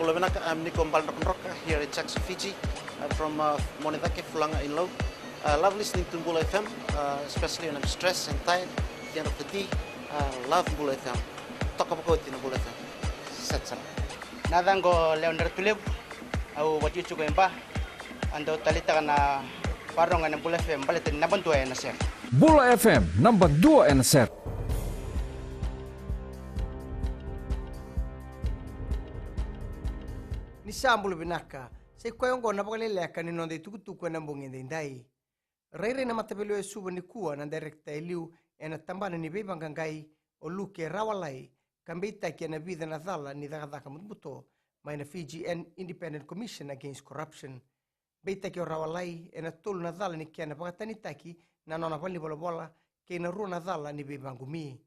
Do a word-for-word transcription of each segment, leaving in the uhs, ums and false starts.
Bula vinaka, I'm Niko Baledrokadroka here in Jackson, Fiji. I'm from uh, Monedake, Fulaga in Lau. Uh, love listening to Bula F M, uh, especially when I'm stressed and tired at the end of the day. Uh, love Bula F M. Toka vakaoti na Bula F M. Set sara. Na yacaqu o Lewa Dratulevu, au vakatikotiko e Ba, au dau taleitaka na vakarorogo ena Bula F M baleta ni naba dua ena sere. Bula F M, naba dua ena sere. Ni sa bula vinaka, sa i koya oqo na vakaleleka ni noda itukutuku ena bogi edaidai. Rairai na mataveilewai e Suva nikua na dairekita e liu ena tabana ni veivaqaqai o Luke Rawalai, ka beitaki ena vica na cala ni cakacaka butobuto mai na Fijian Independent Commission Against Corruption. Beitaki o Rawalai ena tolu na cala ni kena vakatanitaki na nona valenivolavola kei na rua na cala ni veivaqumi.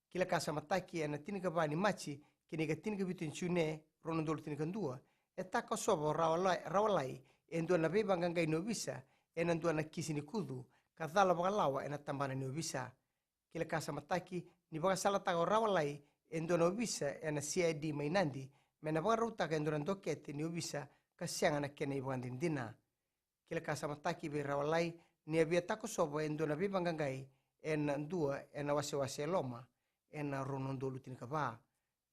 Kilakasamataki ena tinikava ni Maji ki na ikatinikavitu ni June, rua na udolu tinikadua, e takosova o Rawalai, Rawalai e dua na veivaqaqai ni ovisa ena dua na kisi ni kucu ka cala vakalawa ena tabana ni ovisa. Kilakasamataki ni vakasalataka o Rawalai e dua na ovisa ena C I D mai Nadi me na vakarautaka e dua na dokete ni ovisa ka sega na kena ivakadinadina. Kilakasamataki vei Rawalai ni a via takosova e dua na veivaqaqai ena dua ena wasewase e loma ena rua na udolu tinikava.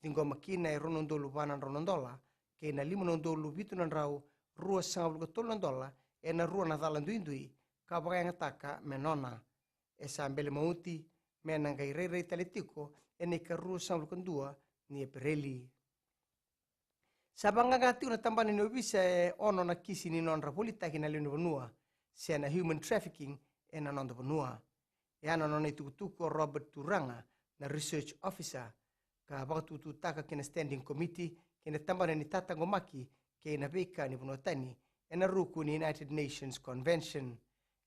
Ciqoma kina e rua na udolu va na drau na dola kei na lima na udolu vitu na drau ruasagavulu ka tolu na dola ena rua na cala duidui ka vakayagataka me nona. E sa bele mauti me na qai rairai tale tiko ena ikaruasagavulu ka dua ni Epereli. Sa vaqaqa tiko na tabana ni ovisa e ono na kisi ni nodra volitaki na lewe ni vanua se na human trafficking ena noda vanua. E a na nona itukutuku o Robert Turaga, na research officer, ka vakatukututaka ki na standing committee kei na tabana ni tataqomaki kei na veika ni vanua tani ena ruku ni United Nations Convention.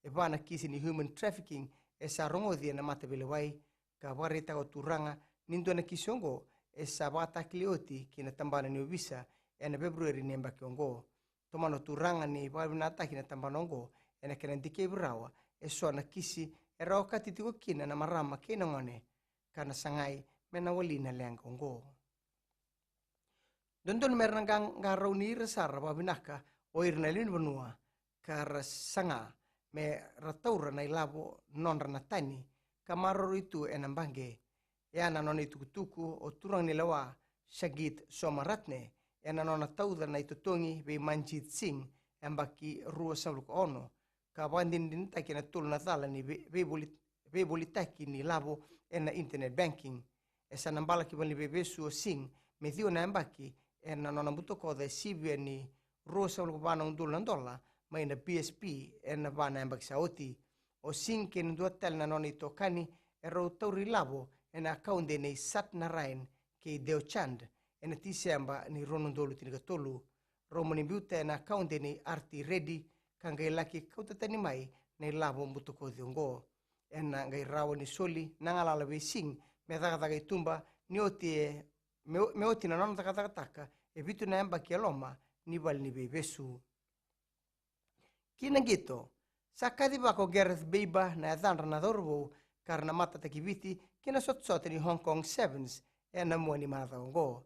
E va na kisi ni human trafficking e sa rogoci ena mataveilewai, ka vakaraitaka o Turaga ni dua na kisi oqo e sa vakatakilai oti ki na tabana ni ovisa ena Feperueri ni yabaki oqo. Tomana o Turaga ni vakavinavinakataki na tabana oqo ena kena dikevi rawa e so na kisi era okati tiko kina na marama kei na gone, ka na sagai me na wali na leqa oqo. Dodonu me ra na qaqarauni ira sara vakavinaka o ira na lewe ni vanua ka ra saga me ra taura na ilavo nodra na tani ka maroroi tu ena baqe. E a na nona itukutuku o turaganilewa Shagit Somaratne ena nona tauca na itotogi vei Manjit Singh e yabaki ruasagavulu ka ono, ka vakadinadinataki ena tolu na cala ni vei-, veivoli-, veivolitaki ni lavo ena internet banking. E sa na bala ki valeniveivesu o Singh me ciwa na yabaki ena nona butakoca e sivia ni ruasagavulu ka va na udolu na dola mai na B S P ena va na yabaki sa oti. O Singh kei na dua tale na nona itokani e rau tauri lavo ena akaude nei Satnarain kei Deo Chand ena Tiseba ni rua na udolu tinikatolu. Rau mani biuta ena akaude nei Arti Reddy ka qai laki kauta tani mai na ilavo butakoci oqo. Ena qai rawa ni soli na galala vei Singh me cakacaka i tuba ni oti e, me, me oti na nona cakacakataka e vitu na yabaki e loma ni valeniveivesu. Ki na qito, sa kacivaka o Gareth Baber na yacadra na cauravou ka ra na matataki Viti ki na sotasota ni Hong Kong Sevens ena mua ni macawa oqo.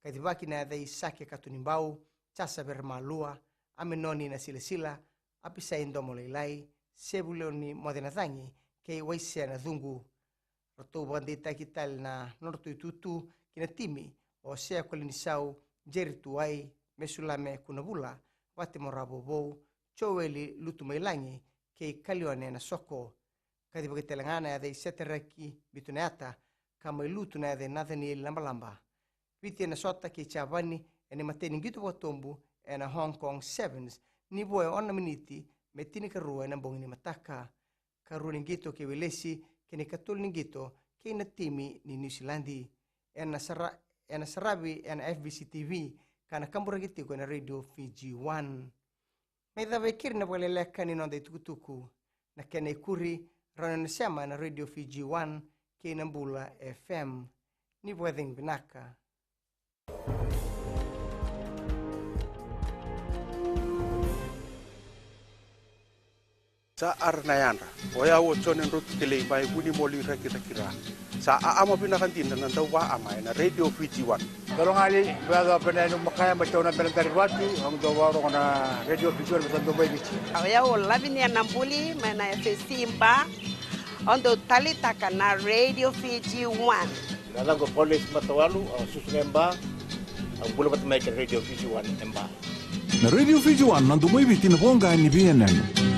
Kacivaki na yaca i Sake Katunibau, Jasa Veremalua, Amenoni Nasilasila, Apisai Domolailai, Sevuleoni Mocenacagi kei Waisea Nacuqu. Ratou vakadeitaki tale na nodratou itutu ki na timi o Sea Kolinisau, Jerry Tuwai, Mesulame Kunavula, Vatimoravou, Joeli Lutumailagi kei Kalione Nasoko. Kacivaki tale ga na yaca i Setereki Bitunayata, ka mai lutu na yaca i Nacanieli Labalaba. Viti ena sota kei Japani ena imatai ni qito vakatobu ena Hong Kong Sevens, ni vo e ono na miniti me tinikarua ena bogi ni mataka. Karua ni qito kei Welesi kei na ikatolu ni qito kei na timi ni Niusiladi. Ena sara-, ena saravi ena F B C T V ka na kaburaki tiko ena Radio Fiji One. Me cava e keri na vakaleleka ni noda itukutuku. Na kena ikuri, rawa ni na sema ena Radio Fiji One kei na Bula F M. Ni vakacegu vinaka. Sa ara na yadra. O yau o Jone Drotu Kelei mai Vunimoli Rakiraki Ra. Sa aama vinaka dina na dauvaama ena Radio Fiji One. Dolo gali, bea dau pena enu makaya mai tau na bela dari vatu, au dau varogo na Radio Fiji One me sa dau mai Viti. Au yau o Lavinia Nabuli, mai na F S C Ba, au dau talitaka na Radio Fiji One. Na yacaqu o Paulesi Matawalu, au susu na Ba, au bula vata mai ke Radio Fiji One e Ba. Na Radio Fiji One na dau mai Viti na voqa ni V N N.